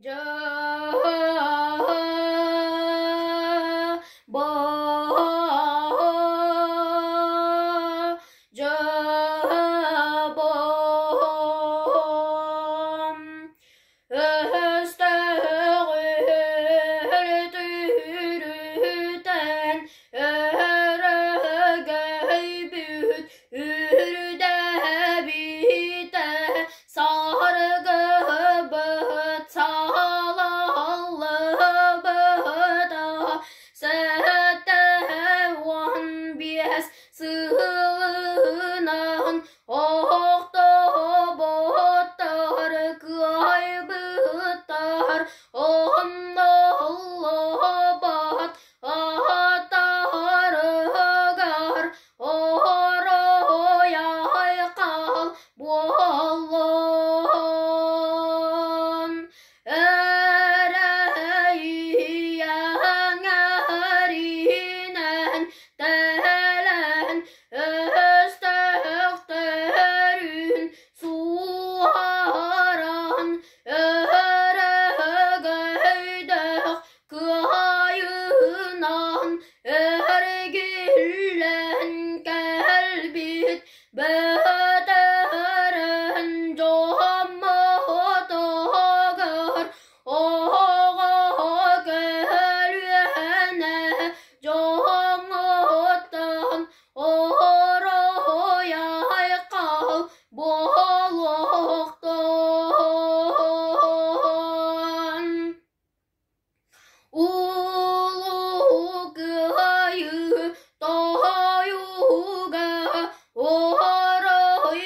Дьо-бо дьо-бом Өстөөҕү өлтүүрүтэн өрөгөйбүт үрдээбитэ саргыбыт салаллыбыта 75 сылынан Охтоботтор кыайбыттар, онноллобот ааттарыгар оройайхал буоллун. Эрэйиэҥэринэн тэлэн Өстөөхтөрүн суоһаран өрөгөйдөөх кыайыынан эргиллэн кэлбит бөтөрөн дьоммотугар оҕо көлүөнэ дьоҥҥуттан Оһоро-айхал буолуохтун. Улуу Кыайыы тоһойууга оһоройдана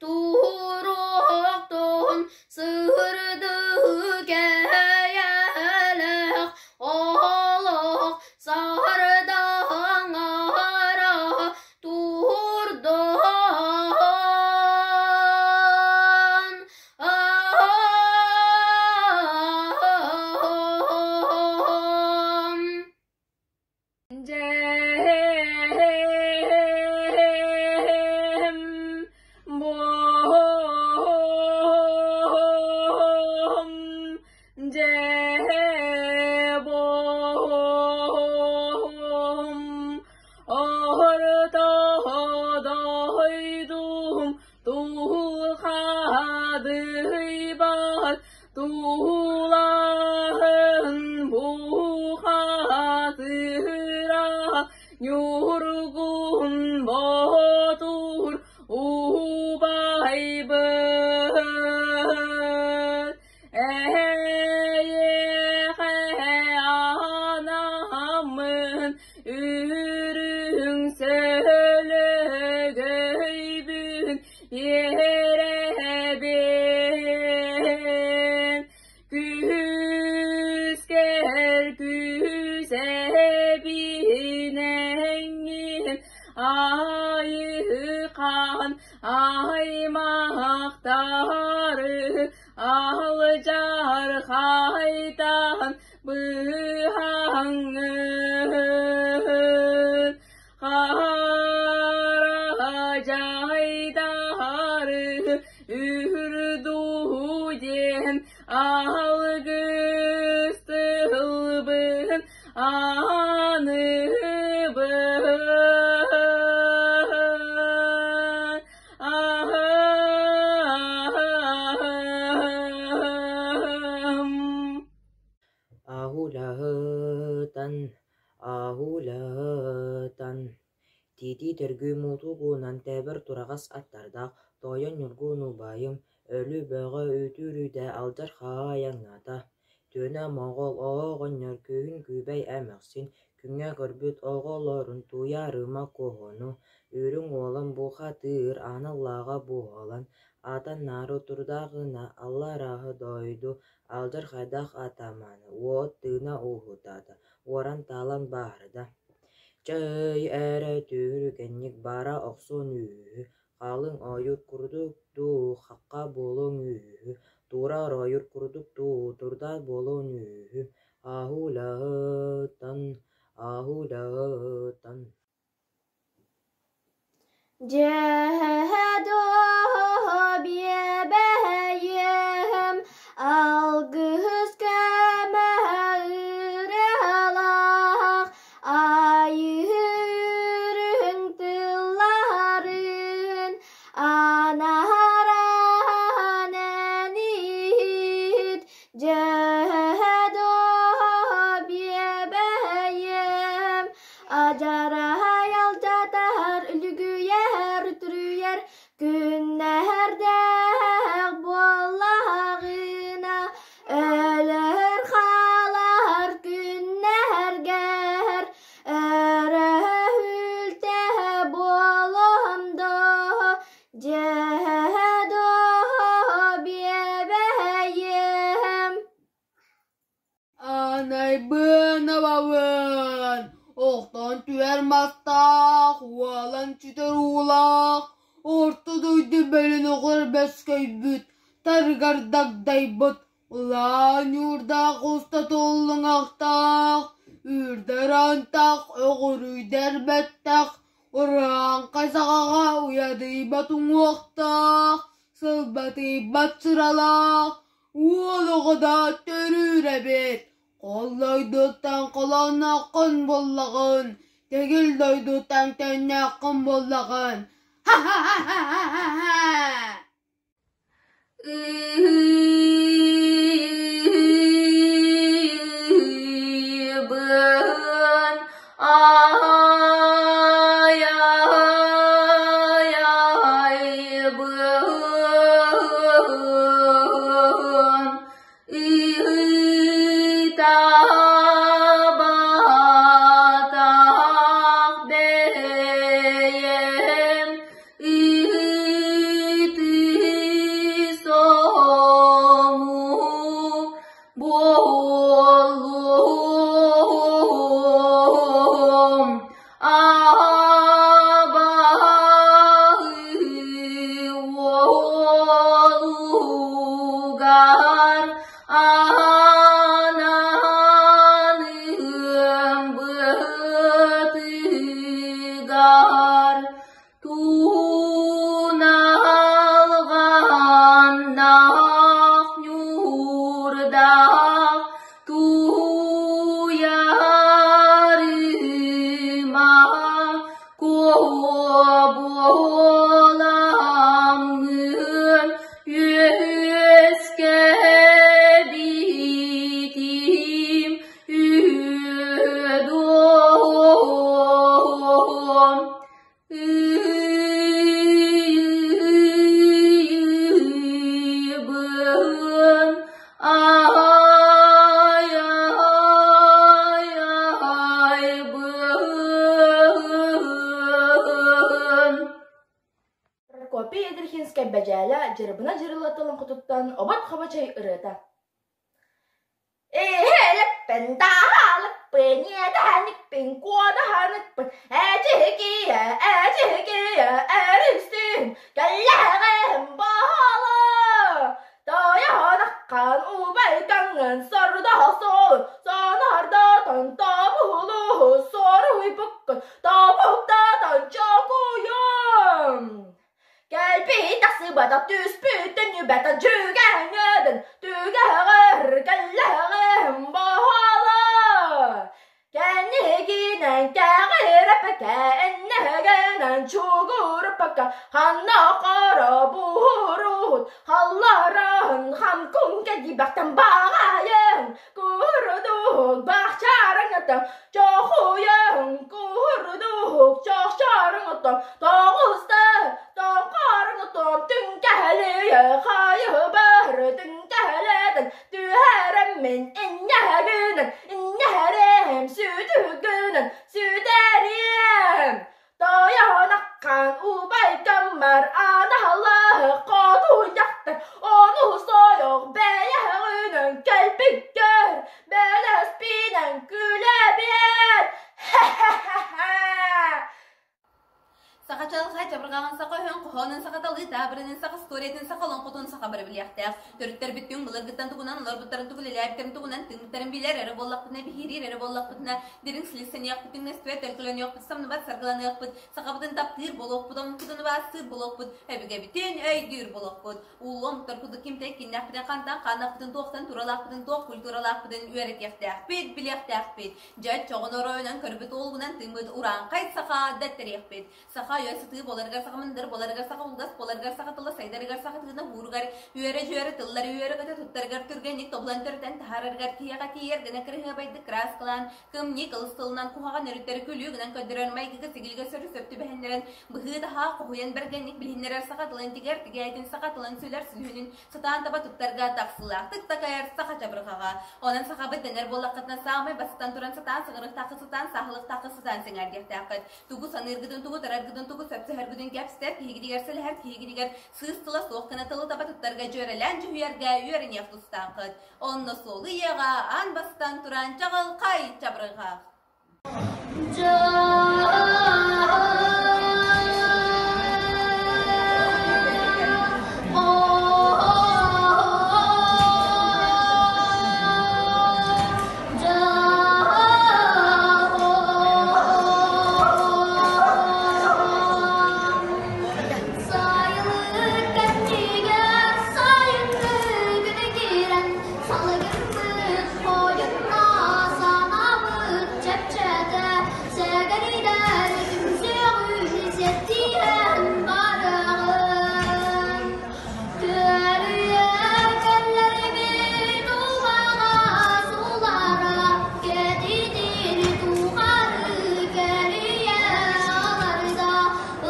туруохтун сырдык эйэлээх олох сардаҥара турдун. Дьэм буом дьэ буом орто дойдум тулхадыйбат Туулаһын бухатыра Ньургун Боотур убайбыт Эһиэхэ анаммын үрүҥ сөлөгөйбүн Иэрэбин күүскэр күүсэбинэҥҥин айыхаан аймахтары алдьархайтан быыһаҥҥын Хара дьайдаары үрдүү диэн алгыс тылбын аныыбын. Аһым. Аһулаһытан, аһулаһытан, Тиити төргүү муутугунан тэбэр тураҕас аттардаах Тойон Ньургун убайым өлүү бөҕө үтүрүйдэ алдьархайаҥнаата. Түөнэ Моҕол оҕонньор күһүн Күбэй эмээхсин күҥҥэ көрбүт оҕолорун Туйаарыма Куоһуну Үрүҥ Уолан бухатыыр аналлааҕа буолан, атаннаары турдаҕына аллараа дойду алдьархайдаах атамаана уот тыына уһутаата, уоран-таалан барда. Чэй эрэ түргэнник бара охсон үһү, халыҥ ойуур курдук дуу, хахха буолуоҥ үһү, турар ойуур курдук дуу, турдаах буолуоҥ үһү, аһуулаһытан, аһуулаһытан Дьэ, доо, биэбэйиэм, Айыырын тылларын анааран эн иһит дьэ биэбэйэм адьарай алдьатар үлүгүйэр үтүрүйэр күннэрдээх буоллаҕына өлөр хаалар күннэргэр өрөһүлтэ буолуом доо дьэ доо биэбэйэм Анайбын абабын, охтон түһэр мастаах, уолан сүтэр уулаах, орто дойду бөлөнөҕөр бөскөйбүт, тарыгар дагдайбыт, улаан ньуурдаах уста туллуҥахтаах, үрдэр антах, өҕүрүйдэр бэттэх, урааҥхай саҕаҕа уйадыйбат уҥуохтаах, сылбатыйбат сыралаах, Уол оҕото төрүүр эбит, Холлойдуттан холооннооххун буллаҕын, Тэгил дойдуттан төннөөххүн буллаҕын Ха-ха-ха-ха-ха-ха Ыйбын ай ай айбын ыытабатах бэйэм ытыы сомуу буоллум абаһы уолугар ананым бытыгар Туналҕаннаах ньуурдаах туйаарыма куо буоламмын үөскэбитим үһү дуом Ыйыбын ай ай айбын Прокопий Ядрихинскай Бэдьээлэ дьырыбына дьырыла тылын хотуттан обот хобо чэй ырыата Эһэлэппин таһалыппын иэдэһэникпин куодаһаныппын эдьиһикийэ эдьиһикийэ эристин кэллэҕим баһала Тойонаххан убайдаҥҥын сордоох суолун сонордотон тобулуһу соруйбуккун тобуктатан чокуйуҥ Кэлбит тахсыбатах түспүт төннүбэтэх дьүгэҥҥитин түгэҕэр кэллэҕим буола Кэннигинэн кэҕирэппэккэ иннигинэн чугуруппакка ханна хоро буһуруут халларын хамкун кэдибэхтэн баҕайын курдук бахчарыҥыттан чохуйун курдук чохчоруҥуттан тоҕуста тоҥхоруҥуттан түҥкэһэлийэ хайыбар түҥкэһэлэтин түһэрэммин инньэһэгинэн инньэһэрим сүтүгүнэн сүтэриэм Тойонаххан убайгаммар анаһалаах хотуйахтар ону сойох бэйэҕинэн кэлбиккэр бэлэспинэн күлэбиэн Саха чалхай чабырҕаҕын саха өһүн хоһоонун, саха талыы таабырынын, саха историятын, саха олоҥхотун саха бары билиэхтээх. Төрүттэрбит түҥ былыргыттан тугунан олорбуттарын, тугу үлэлээбиттэрин тугунан тыыммыттарын билэр эрэ буоллахпытына, биһириир эрэ буоллахпытына, дириҥ силистэниэхпит, түҥнэстибэт төлкөлөнүөхпүт, самныбат саргыланыахпыт, сахабытын таптыыр буолуохпут, омукпутун убаастыыр буолуохпут, өбүгэбитин өйдүүр буолуохпут. Улуу омуктар курдук кимтэн киннээхпитин, хантан хааннаахпытын, туохтан туралаахпытын, туох культуралаахпытын үөрэтиэхтээхпит, билиэхтээхпит. Дьэ, чоҕун оройунан көрбүт уолугунан тыыммыт урааҥхай саха дэттэриэхпит. Саха өйө сытыы буоларыгар, саха мындыр буоларыгар, саха улгас буоларыгар, саха тыла сайдарыгар, саха тыына ууругар, үөрэ-дьүөрэ тыллары үөрэ-көтө туттарыгар, түргэнник тобулан төрүтэн таһаарарыгар, киһиэхэ тиийэр гына кырыһыабайдык кырааскалаан, кымньыы кылыс тылынан куһаҕан өрүттэри күлүү гынан көрдөрөр майгыга-сигилигэ сөрү-сөп түбэһиннэрэн, быһыы-таһаа хоһуйан бэргэнник билиһиннэрэр саха тылын тигэр тигээтин, саха тылын сүлэр сүлүһүнүн сатаан таба туттарга тахсыылаахтык такайар саха чабырҕаҕа. Онон сахабыт дэнэр буоллаххытына саамай бастатан туран сатаан сыҥырыктааххыт, сатаан сааһылыктааххыт, сатаан сэҥээрдиэхтээххит. Тугу саныыргытын, тугу тараргытын, тугу сөпсөһөргүтүн кэпсэтэр киһигитигэр, сэлэһэр киһигитигэр сыыс тыла суох гына тылы таба туттарга дьүөрэлээн дьүһүйэргэ үөрэниэх тустааххыт. Онно суолу ийэҕэ аан бастаан туран чаҕылхай чабырҕах. Сайылык кэннигэр сайыҥҥы күнү киирэн салыгырбыт хойунна санаабыт чэпчээтэ сэгэридэр түмсүөҕүн сиэттиһэн бараҕын Көлүйэ кэллэрбит убаҕас улара кэтитин тухары кэлийэ аларда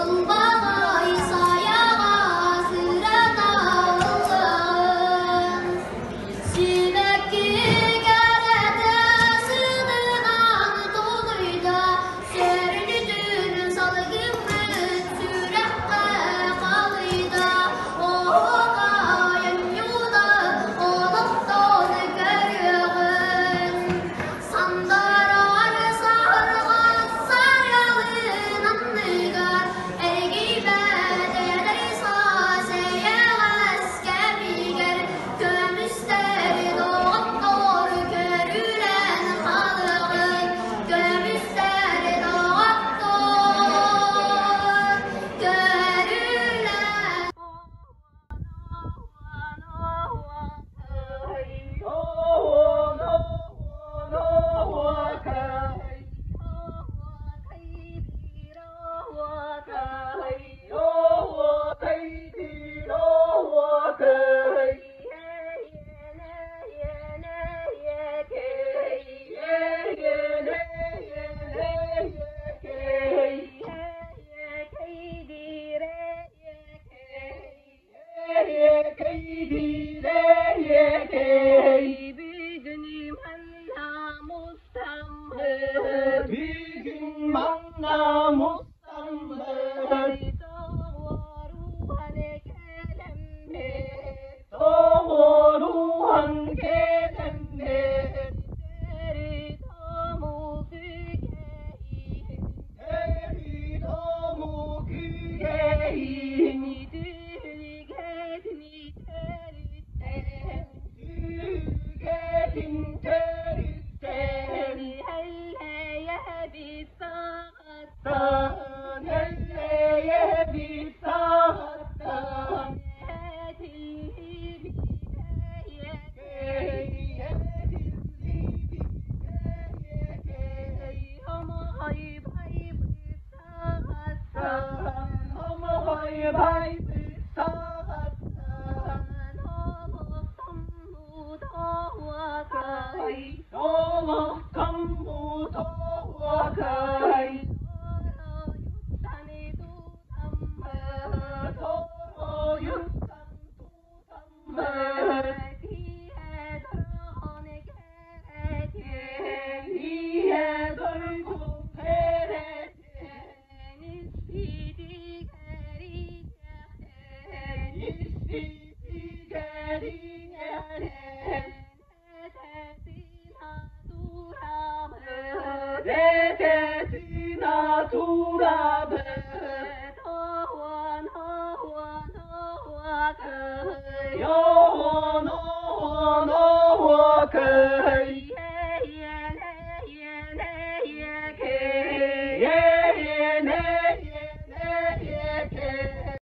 ылбаҕай сайаҕас ырата ыллаҕын Сибэкки кэрэтэ сытынан тулуйда Сөрүнүтүн салгыммыт сүрэххэ халыйда Оһуохай оонньуута олохтон көрүөҕүн Сандарар саһарҕа сарыалын анныгар Эргийбэт эдэр саас эйэҕэс кэмигэр Көмүстэр доҕоттор көрүлэн хаалыаҕын Көмүстэр доҕоттор көрүлэн